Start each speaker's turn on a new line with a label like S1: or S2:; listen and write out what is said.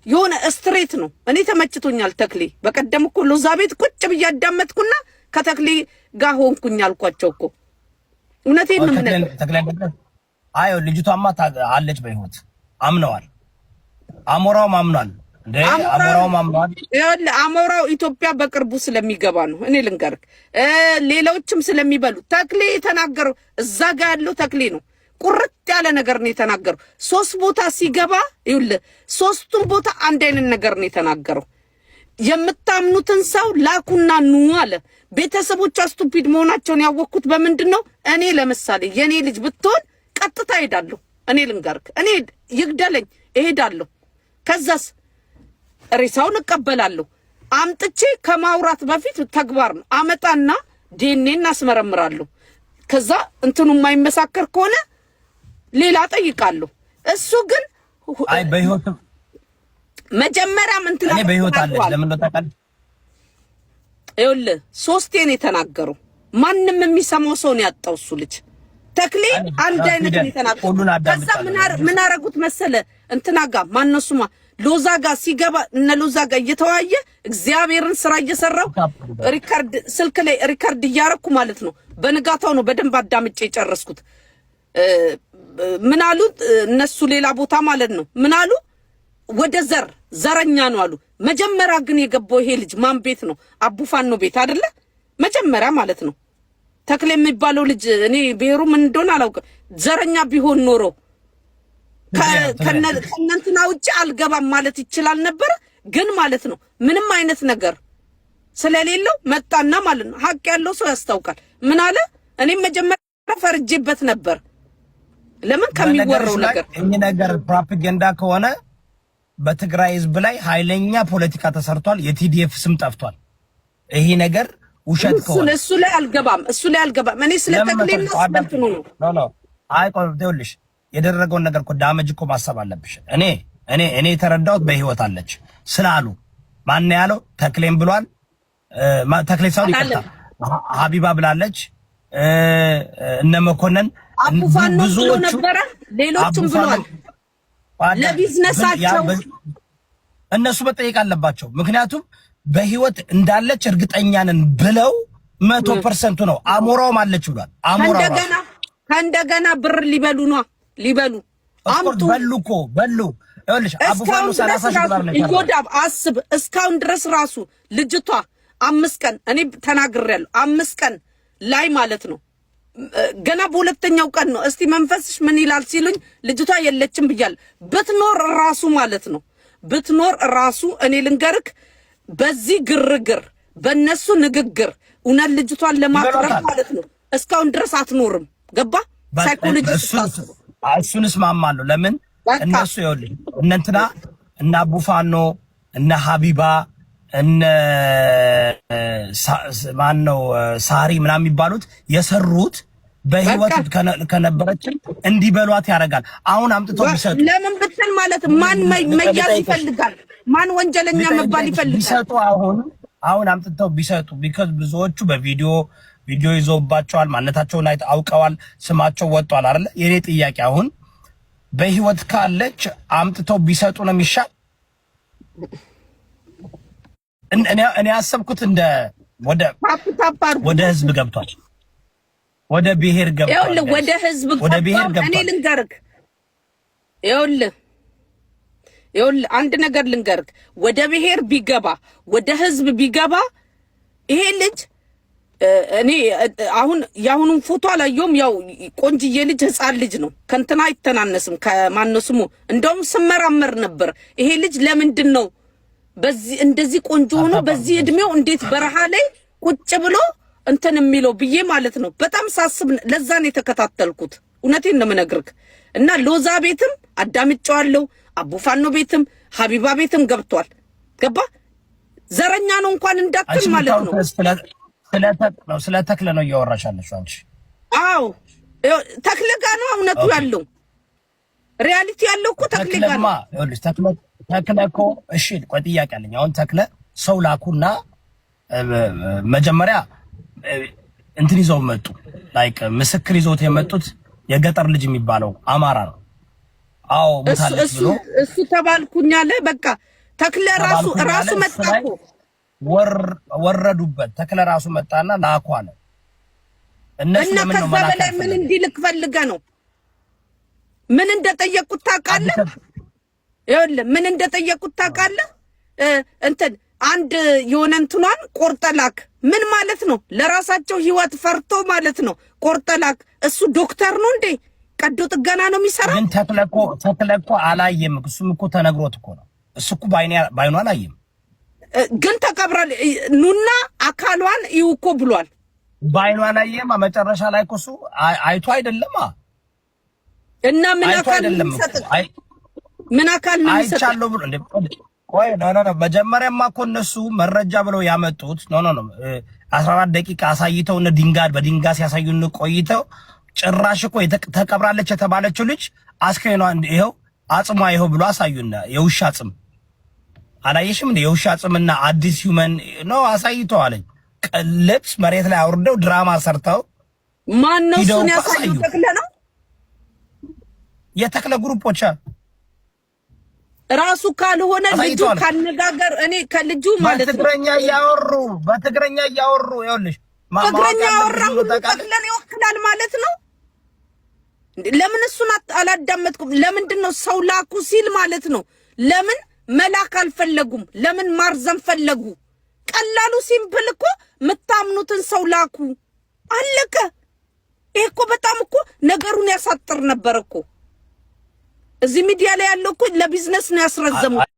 S1: የሆነ straight ነው። እኔ ተመችቶኛል ተክሌ። በቀደም እኮ ሎዛ ቤት ቁጭ ብዬ አዳመጥኩና ከተክሌ ጋር ሆንኩኝ አልኳቸው እኮ። እውነቴን ነው የምነግርህ።
S2: አይ ልጅቷማ አለች በህይወት፣ አምነዋል። አሞራውም አምኗል። እንደ አሞራውም አምኗል።
S1: ይኸውልህ አሞራው ኢትዮጵያ በቅርቡ ስለሚገባ ነው። እኔ ልንገርህ፣ ሌሎችም ስለሚበሉ ተክሌ የተናገረው እዛ ጋ ያለው ተክሌ ነው። ቁርጥ ያለ ነገር ነው የተናገረው። ሶስት ቦታ ሲገባ ይኸውልህ ሶስቱም ቦታ አንድ አይነት ነገር ነው የተናገረው። የምታምኑትን ሰው ላኩና ኑ አለ። ቤተሰቦቿ stupid መሆናቸውን ያወቅኩት በምንድን ነው? እኔ ለምሳሌ የእኔ ልጅ ብትሆን ቀጥታ እሄዳለሁ። እኔ ልንገርክ፣ እኔ ይግደለኝ እሄዳለሁ። ከዛስ ሬሳውን እቀበላለሁ። አምጥቼ ከማውራት በፊት ተግባር ነው አመጣና ዲኤንኤ እናስመረምራለሁ። ከዛ እንትኑ የማይመሳከር ከሆነ ሌላ ጠይቃለሁ። እሱ ግን
S2: አይ በህይወት
S1: መጀመሪያም እንትና
S2: እኔ በህይወት አለች። ለምን ነው ታውቃለህ?
S1: ይኸውልህ ሶስቴ ነው የተናገረው። ማንም የሚሰማው ሰው ነው ያጣው እሱ ልጅ ተክሌ አንድ አይነት ነው የተናገረው። ከዛ ምን አረጉት መሰለ እንትና ጋ ማነው ስሟ ሎዛ ጋ ሲገባ እነ ሎዛ ጋ እየተወያየ እግዚአብሔርን ስራ እየሰራው record ስልክ ላይ record እያረኩ ማለት ነው። በንጋታው ነው በደንብ አዳምጬ የጨረስኩት። ምን አሉ እነሱ ሌላ ቦታ ማለት ነው። ምን አሉ? ወደ ዘር ዘረኛ ነው አሉ። መጀመሪያ ግን የገባው ይሄ ልጅ ማን ቤት ነው? አቡፋን ነው ቤት አይደለ? መጀመሪያ ማለት ነው። ተክሌ የሚባለው ልጅ እኔ ብሔሩ ምን እንደሆነ አላውቅም። ዘረኛ ቢሆን ኖሮ ከእነንትና ውጭ አልገባም ማለት ይችላል ነበር። ግን ማለት ነው ምንም አይነት ነገር ስለሌለው መጣና ማለት ነው። ሀቅ ያለው ሰው ያስታውቃል። ምን አለ? እኔም መጀመሪያ ፈርጄበት ነበር። ለምን ከሚወራው ነገር
S2: እኚህ ነገር ፕሮፓጋንዳ ከሆነ በትግራይ ህዝብ ላይ ኃይለኛ ፖለቲካ ተሰርቷል። የ TDF ስም ጠፍቷል። ይሄ ነገር ውሸት ከሆነ
S1: እሱ ላይ አልገባም፣ እሱ ላይ አልገባም። እኔ ስለ ተክሌና ስለ እንትኑ ነው።
S2: No, no፣ አይ ቆይ ይኸውልሽ፣ የደረገውን ነገር እኮ damage እኮ ማሰብ አለብሽ። እኔ የተረዳሁት በህይወት አለች ስላሉ ማን ያለው ተክሌም ብሏል። ተክሌ ሳይሆን ይቅርታ ሀቢባ ብላለች። እነ መኮንን
S1: አቡፋኖ ብሎ ነበረ፣ ሌሎችም ብሏል። ለቢዝነሳቸው
S2: እነሱ መጠየቅ አለባቸው። ምክንያቱም በህይወት እንዳለች እርግጠኛ ነን ብለው 100% ነው። አሞራውም አለች ብሏል። አሞራው
S1: ከእንደገና ብር ሊበሉ ነው፣ ሊበሉ
S2: አምጡ። በሉ እኮ በሉ። ይኸውልሽ አቡፋኖ 30,000 ዶላር ነው።
S1: እዮዳብ አስብ፣ እስካሁን ድረስ ራሱ ልጅቷ 5 ቀን እኔ ተናግሬያለሁ። 5 ቀን ላይ ማለት ነው፣ ገና በሁለተኛው ቀን ነው። እስቲ መንፈስሽ ምን ይላል ሲሉኝ ልጅቷ የለችም ብያለሁ። ብትኖር ራሱ ማለት ነው፣ ብትኖር ራሱ እኔ ልንገርክ፣ በዚህ ግርግር በእነሱ ንግግር እውነት ልጅቷን ለማትረፍ ማለት ነው እስካሁን ድረስ አትኖርም። ገባ ሳይኮሎጂ
S2: እሱን እስማማለሁ። ለምን እነሱ ይኸውልሽ እነ እንትና እነ አቡፋኖ እነ ሀቢባ እነ ማን ነው ሳሪ ምናምን የሚባሉት የሰሩት በህይወት ከነበረችም እንዲበሏት ያደርጋል። አሁን አምጥተው ቢሰጡ
S1: ለምን ብትል ማለት ማን መያዝ ይፈልጋል? ማን ወንጀለኛ መባል ይፈልጋል?
S2: ቢሰጡ አሁን አምጥተው ቢሰጡ because ብዙዎቹ በቪዲዮ ቪዲዮ ይዘውባቸዋል፣ ማንነታቸውን አውቀዋል፣ ስማቸው ወጥቷል አይደለ? የኔ ጥያቄ አሁን በህይወት ካለች አምጥተው ቢሰጡ ነው የሚሻል። እኔ ያሰብኩት እንደ ወደ ህዝብ ገብቷል፣ ወደ ብሔር ገብቷል።
S1: ይኸውልህ ወደ ህዝብ
S2: ወደ ብሔር ገብቷል።
S1: እኔ ልንገርህ፣ ይኸውልህ ይኸውልህ አንድ ነገር ልንገርህ፣ ወደ ብሔር ቢገባ ወደ ህዝብ ቢገባ ይሄ ልጅ እኔ አሁን የአሁኑን ፎቶ አላየሁም። ያው ቆንጅዬ ልጅ ህፃን ልጅ ነው፣ ከእንትና አይተናነስም። ከማነው ስሙ? እንደውም ስመራመር ነበር ይሄ ልጅ ለምንድን ነው በዚህ እንደዚህ ቆንጆ ሆኖ በዚህ እድሜው እንዴት በረሃ ላይ ቁጭ ብሎ እንትን የሚለው ብዬ ማለት ነው። በጣም ሳስብ ለዛ ነው የተከታተልኩት። እውነቴን ነው የምነግርህ። እና ሎዛ ቤትም አዳምጬዋለሁ፣ አቡፋኖ ቤትም ሀቢባ ቤትም ገብቷል። ገባ ዘረኛ ነው እንኳን እንዳትል ማለት ነው።
S2: ስለ ተክለ ነው እያወራሽ ያለሽው አንቺ።
S1: አዎ ተክለ ጋ ነው እውነቱ ያለው፣ reality ያለው እኮ ተክለ ጋ ነው።
S2: ተክለ እኮ እሺ፣ ቆይ ጥያቄ አለኝ። አሁን ተክለ ሰው ላኩና መጀመሪያ እንትን ይዘው መጡ። Like ምስክር ይዘውት የመጡት የገጠር ልጅ የሚባለው አማራ ነው። አዎ ሞታለች ብሎ
S1: እሱ ተባልኩኝ አለ። በቃ ተክለ ራሱ
S2: ተባልኩኝ
S1: ራሱ
S2: አለ።
S1: መጣ
S2: እሱ ላይ
S1: እኮ።
S2: ወረዱበት። ተክለ ራሱ መጣና ላኩ አለ። እነሱ
S1: እና
S2: ለምን ነው
S1: ከዛ
S2: መላክ
S1: በላይ ምን
S2: ያልፈለጉት?
S1: እንዲልክ ፈልገ ነው? ምን እንደጠየቁት ታውቃለህ? ይኸውልህ ምን እንደጠየቁት ታውቃለህ? እንትን አንድ የሆነ እንትኗን ቆርጠህ ላክ። ምን ማለት ነው? ለራሳቸው ህይወት ፈርቶ ማለት ነው። ቆርጠህ ላክ። እሱ ዶክተር ነው እንዴ? ቀዶ ጥገና ነው የሚሰራው?
S2: ግን ተክለ እኮ አላየም። እሱም እኮ ተነግሮት እኮ ነው። እሱ እኮ በአይኑ አላየም።
S1: ግን ተቀብራል። ኑና አካሏን እዩ እኮ ብሏል።
S2: በአይኑ አላየም። መጨረሻ ላይ እኮ እሱ አይቶ አይደለማ።
S1: እና ምን
S2: አይቶ
S1: አካል ነው
S2: አይደለም እኮ።
S1: የሚሰጥህ? ምን አካል ነው የሚሰጥህ?
S2: አይቻለሁ ብሎ እንዴ? ቆይ፣ no, no, no፣ መጀመሪያማ እኮ እነሱ መረጃ ብለው ያመጡት፣ no, no, no፣ 14 ደቂቃ አሳይተው እነ ድንጋይ በድንጋይ ሲያሳዩን ቆይተው ጭራሽ እኮ ተቀብራለች የተባለችው ልጅ አስክሬኗ ይኸው አጽሟ ይኸው ብሎ አሳዩን። የውሻ አጽም አላየሽም እንዴ? የውሻ አጽምና አዲስ human ነው አሳይተዋለኝ። ልብስ መሬት ላይ አውርደው ድራማ ሰርተው
S1: ማን ነው
S2: ሂደው
S1: እሱን
S2: እኮ
S1: ያሳየው?
S2: አሳዩ።
S1: ተክለ ነው?
S2: የተክለ group ኦች
S1: ራሱ ካልሆነ ልጁ
S2: አሳይተዋል።
S1: ካነጋገር እኔ ከልጁ ማለት ነው።
S2: በትግረኛ እያወሩ ይኸውልሽ ማወቅ
S1: ትግረኛ
S2: ያለብሽ
S1: ያወራ
S2: ብዙ
S1: ሁሉ
S2: ታውቃለህ።
S1: ተክለን ይወክላል ማለት ነው። እንዴ፣ ለምን እሱን አላዳመጥኩም? ለምንድን ነው ሰው ላኩ ሲል ማለት ነው? ለምን መላክ አልፈለጉም? ለምን ማርዘም ፈለጉ? ቀላሉ simple እኮ የምታምኑትን ሰው ላኩ፣ አለቀ። ይሄ እኮ በጣም እኮ ነገሩን ያሳጥር ነበር እኮ። እዚህ ሚዲያ ላይ ያለው እኮ ለቢዝነስ ነው ያስረዘሙ።